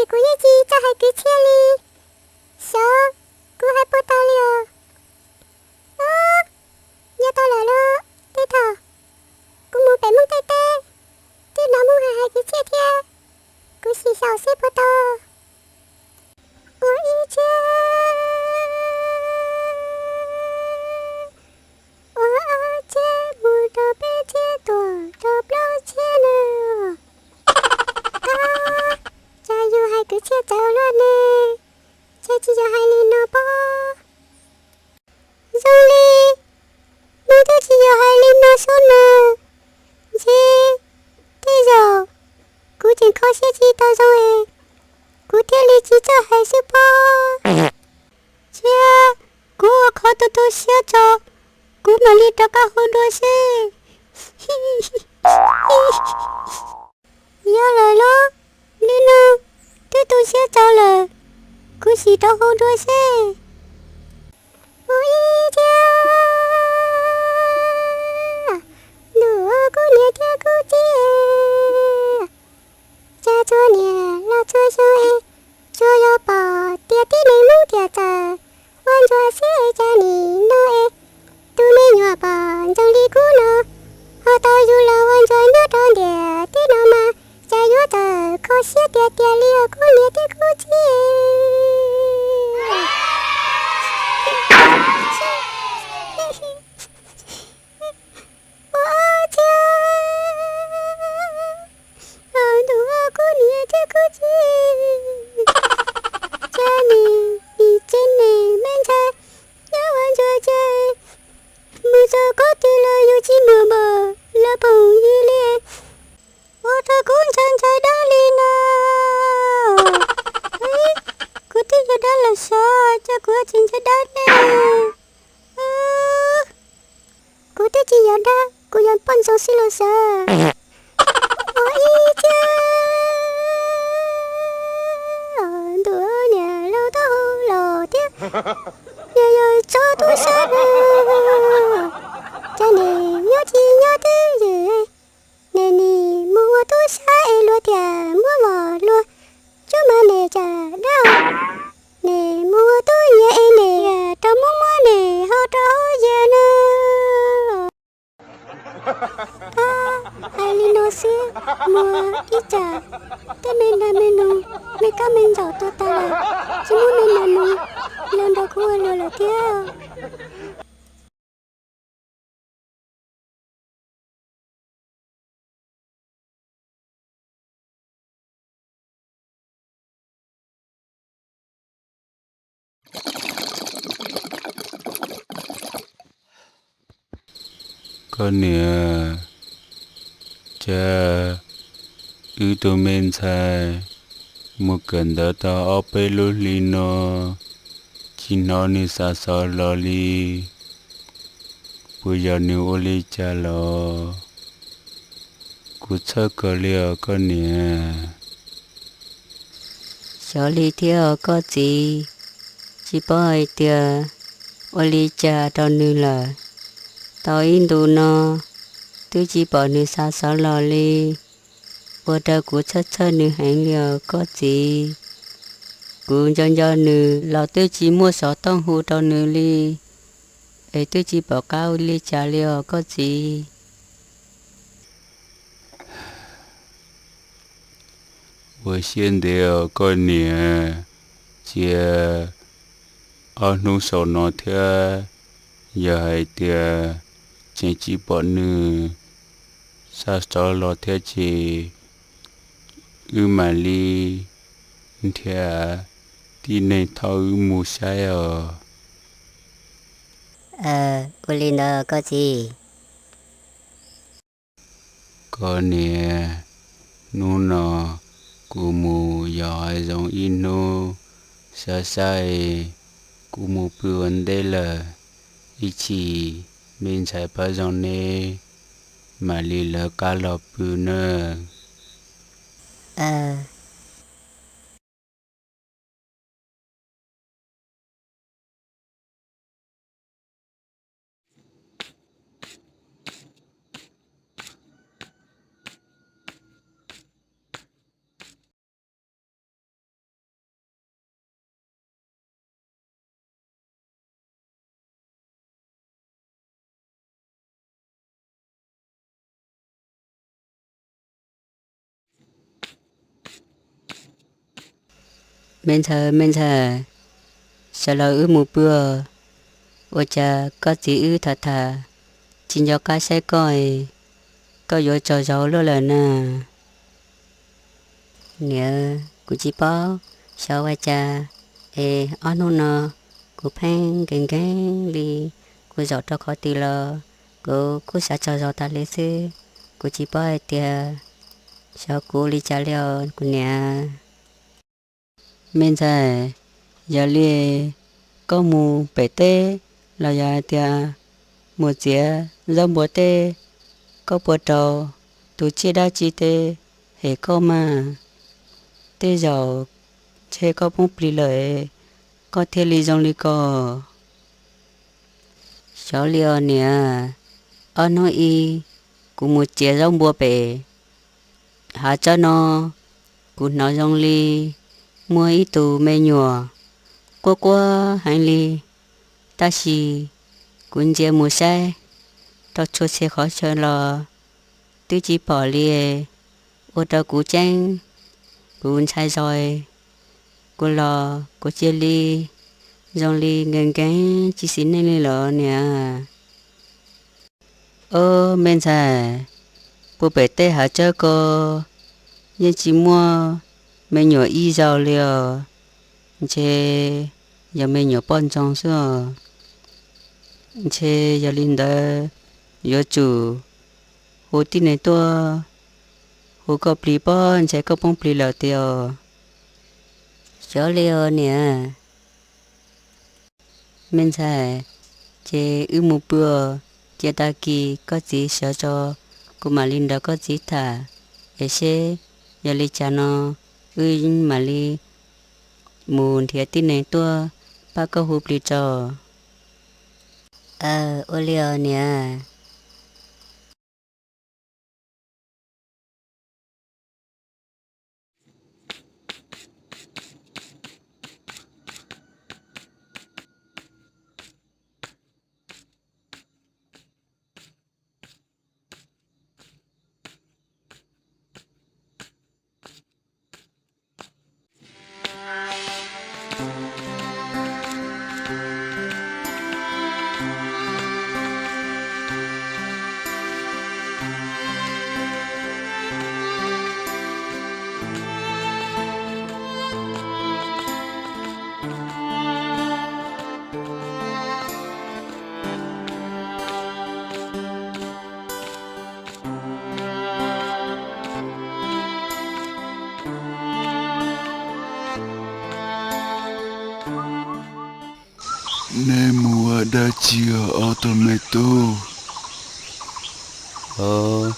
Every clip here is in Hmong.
Kuv yeej tsis txawj hais kwv txhiaj li. Xyov kuv hais puas tau li os. Ob, yog tau lawm los tej thaum kuv mus pem Hmoob Thaib teb, twb hnov Hmoob hais hais kwv txhiaj thiab. Kuv sim xyaum seb puas tau. Ua ib txhiab, ua ob txhiab, mus rau peb txhiab, tuaj rau plaub txhiab na. Ab, cas yus hais kwv txhiaj txawv luaj ne, cas tsis yog hais li no pob. Zoo li Hmoob twb tsis yog hais li no xwb na. Ntshe tej zaum kuv tseem kho siab tsis tau zoo es kuv thiaj li tsis txawj hais xwb pob. Ntsia, kuv ua qhov tu tu siab tso, kuv mam li rov qab hu dua seb. Yog lawm los, li no twb tu siab txaus lawm, kuv sim rov hu dua seb. Ua ib txhiab, ntuj kub niam thiab kub txiv, cas txhua niam los txhua xyoo es tsuas yog pom tias tib neeg Hmoob tiam txawm ua ntsuag xwb es cas nim no es tus me nyuam pom ntsoog li kub no ho tau yug los ua ntsuag nyob rau ntiam teb no mas cas yuav txawm kho siab tiag tiag li os kub niam thiab kub txiv. Ua txhiab, ntuj kub niam thiab kub txiv, cas nim nim tsev neeg me ntxhais nyob ua ntsuag ces mus txog qub twg los yus tsis muaj npam lawv phooj ywg li. Ua rau kuv ntshai ntshai dab li no. Kuv twb yog dab los sav, cas kuv tsis ntshai dab ne? Kuv twb tsis yog dab, kuv yog poj ntxoog xwb los sav. Ua ib txhiab, ntuj niam laus taub hau los thiab, niam yog tsob tub sab, cas nim nyob tsis nyob twj ywm, nim nim mus ua tub sab es luag tias muab vos luag tsuj mas nim cas dab. Nim mus ua tub nyiag es nim rau muab muab nim hau rau hauv yias na. Ab, hais li no xwb, muaj ib tsam tej me nas me noog me kab me ntsaum tuag tag lawm, tsis muaj me nas noog los nrog kuv ua luag lawm thiab. Koj niam, cas wb tus me ntxhais mus kawm ntawv tau ob peb lub hli no tsis hnov nws xav xov los li, puas yog nws ua li cas los? Kuv txhawj kawg li os koj niam. Xyov li thiab os koj txiv, tsis paub hais tias ua li cas rau nws lawm. Tau ib ntu no twb tsis pom nws xav xov los li, ua rau kuv txhawj txhawj nws heev li os koj txiv. Kuv nco nco nws los twb tsis muaj xov tooj hu rau nws li, es twb tsis pom qab ua li cas li os koj txiv. Ua siab ntev os koj niam, cia ob hnub saum no thiab, yog hais tias tseem tsis pom nws xa xov los thiab ces wb mam li nrhiav tib neeg thauj wb mus saib os. Ua li ntawd koj txiv. Koj niam, hnub no kuv mus yos hav zoov ib hnub, xav xav es kuv mus pw ua ntej lawm, ib chim me ntxhais pab zoo neb mam li lawv qab los pw nawb. Me ntxhais, me ntxhais, sawv los wb mus pw. Ua cas koj txiv wb tham tham tsis nco qab saib koj, koj yuav tsaug zog luaj lawm na? Niam, kuv tsis paub xyov ua cas es ob hnub no kuv pheej nkees nkees li, kuv zaum rau qhov twg los kuv kuj xav tsaug zog tas li xwb. Kuv tsis paub hais tias xyov kuv ua li cas li os kuv niam. Me ntxhais, yog li koj mus pem teb los yog hais tias mus txiav zaub npua teb, koj puas raug tus tsiaj dab tsi tej hem koj mas? Tej zaum ntshe koj poob plig lawm, koj thiaj li zoo li ko. Xyov li os niam, ob hnub ib kuv mus txiav zaub npua pem hav tsawb no, kuv hnov zoo li muaj ib tug me nyuam quaj quaj heev li, tab sis kuv ntsia mus saib rau txhua txhia qhov chaw los twb tsis pom li, ua rau kuv ceeb, kuv ntshai zog, kuv los kuv cia li zoo li nkees nkees tsis xis neej li los niam. Ob me ntxhais, puag pem tej hav tsawb ko yeej tsis muaj me nyuam ib zaug li os, ntshe yog me nyuam poj ntxoog xwb os. Ntshe yog li ntawd yuav tsum hu tib neeg tuaj hu koj plig pob, ntshe koj poob plig lawm tiag os. Xyov li os niam. Me ntxhais, ces wb mus pw os, cia tag kis koj txiv sawv tso, kuv mam li nrog koj txiv tham, es seb yog li cas no wb mam li mus nrhiav tib neeg tuaj pab koj hu plig tso. Aw, ua li os niam. Nej mus ua dab tsi os ob tug me tub? Os,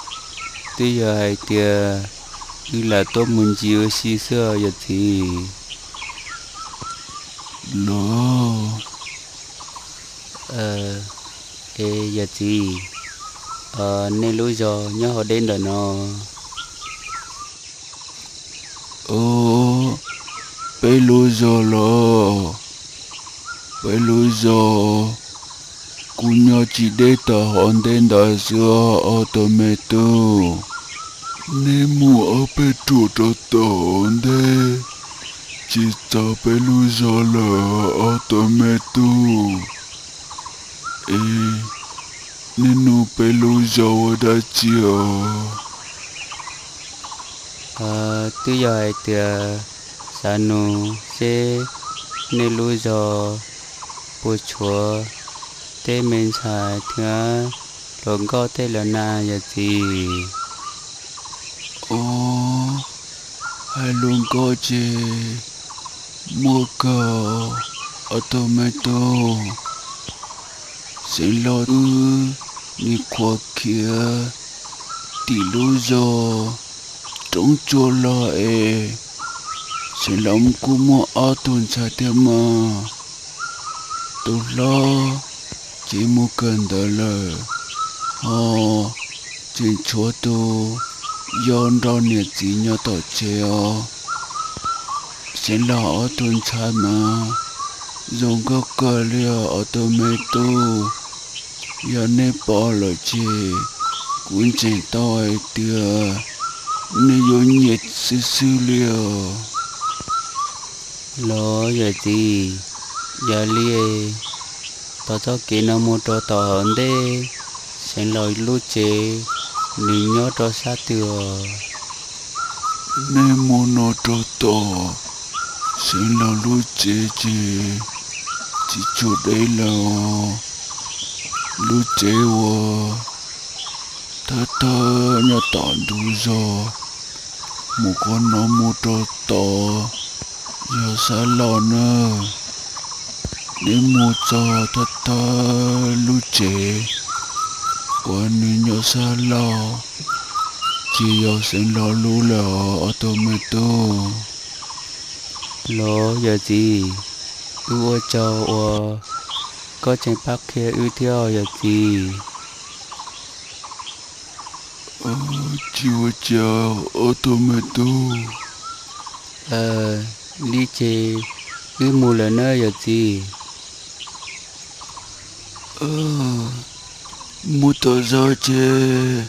twb yog hais tias wb lam tuaj mus ncig ua si xwb os yawm txiv. Los, es yawm txiv, nej lub zos nyob hauv deb ntawm no? Os, peb lub zos los, peb lub zos kuj nyob tsis deb tom hauv ntej ntawd xwb os ob tug me tub. Nej mus ob peb ruam rau tom ntej, tsis txog peb lub zos lawm ob tug me tub. Es nej nug peb lub zos ua dab tsi os? Twb yog hais tias xav nug seb nej lub zos puas tshuav tej me ntxhais thiab hluas nkauj tej lawm na yawm txiv. Os, hais hluas nkauj ces muaj kawg ob tug me tub. Xeev Laus wb nim qhuas khiav tim lub zos Roob Tsua los es, Xeev Laus kuj muaj ob tug ntxhais thiab mas. Tus hlob ces mus kawm ntawv lawm, ho tseem tshuav tus yau nrog niam txiv nyob tom tsev os. Xeev Laus ob tug ntxhais mas zoo nkauj kawg li os ob tug me tub. Yog nej pom lawm ces kuv ntseeg tau hais tias nej yuav nyiam xwb xwb li os. Los yawm txiv, yog li thov txoj kev no mus rau tom hauv ntej, Xeev Laus lub tsev nws nyob rau sab twg os? Nej mus no rau tom Xeev Laus lub tsev ces tsis tshua deb lawm. Lub tsev uas thawj thawj nyob tom ntug zos, mus qhov no mus rau tod yog sab laug na. Neb mus txog thawj thawj lub tsev uas nws nyob sab laug, ces yog Xeev Laus lub lawm os ob tug me tub. Los yawm txiv, wb ua tsaug uas koj tseem pab qhia wb thiab yawm txiv. Tsis ua cas ob tug me tub. Li ces wb mus lawm na yawm txiv. Mus tom zos ces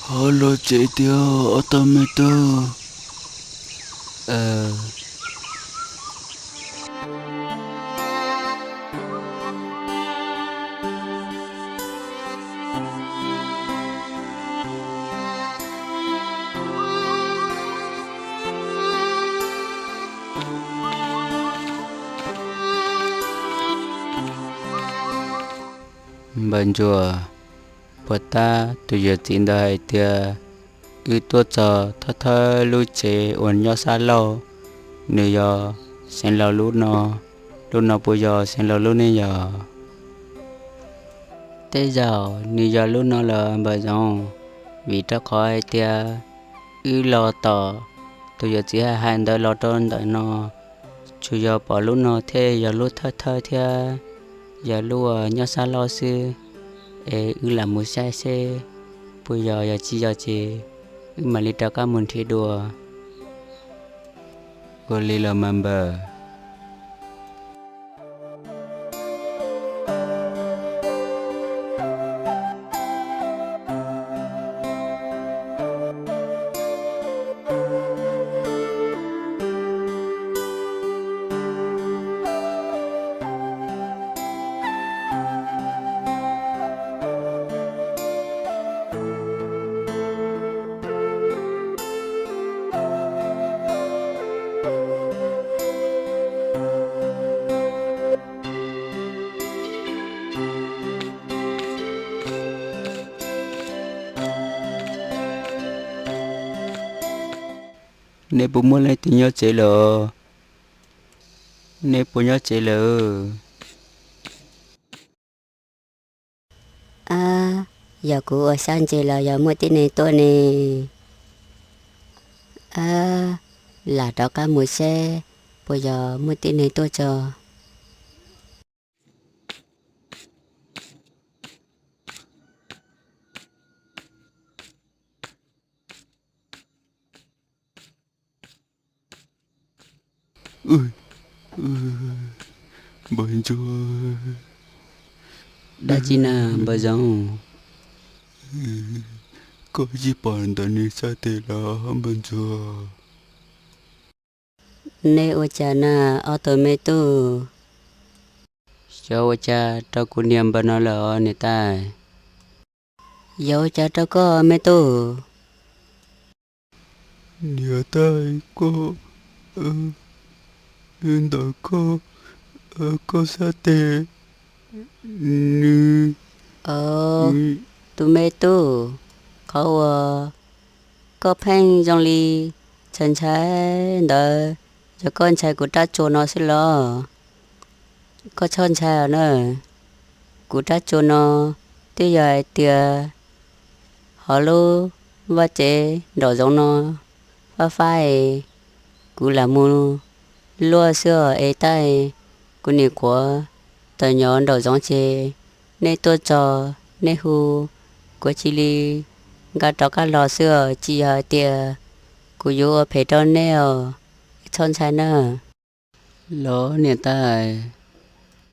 ho los tsev tiag ob tug me tub. Npawg Ntsuag, puas tab tus yawm txiv ntawd hais tias wb tuaj txog thawj thawj lub tsev uas nyob sab laug, nws yog Xeev Laus lub no, lub no puas yog Xeev Laus lub ne yog? Tej zaum nws yog lub no lawm npawg Zoov, vim rau qhov hais tias wb los tom tus yawm txiv hais hais ntawd los rau ntawm no, tsuas yog pom lub no thiaj yog lub thawj thawj thiab yog lub uas nyob sab laug xwb. Es wb lam mus saib seb puas yog, yog tsis yog ces wb mam li rov qab mus nrhiav dua. Ua li los mas npawg. Nej puas muaj leej twg nyob tsev lawm? Nej puas nyob tsev lawm? Ab, yog kuv ua siab ntse los yog muaj tib neeg tuaj ne? Ab, lam rov qab mus seb puas yog muaj tib neeg tuaj tso. Npawg Ntsuag. Dab tsi na npawg Zoov? Koj tsis pom ntawm nws sab tes los npawg Ntsuag? Nej ua cas na ob tug me tub? Xyov ua cas rau kuv niam npawg no lawm os niam tais. Yog ua cas rau koj me tub? Niam tais, koj, ntawm koj, koj sab tes nws. Tus me tub, qhov uas koj pheej zoo li ntshai ntshai ntawd, yog koj ntshai kuv rab tsuas no xwb los? Koj txhob ntshai os na. Kuv rab tsuas no twb yog hais tias hauv lub vaj tsev nraum zoov no fab fab es kuv lam mus luaj xwb os es tab kuv nim quav tawm nyob nraum zoov ces nej tuaj txog nej hu, kuv cia li nqa rov qab los xwb os, tsis yog hais tias kuv yuav ua phem rau nej os, txhob ntshai na. Los niam tais,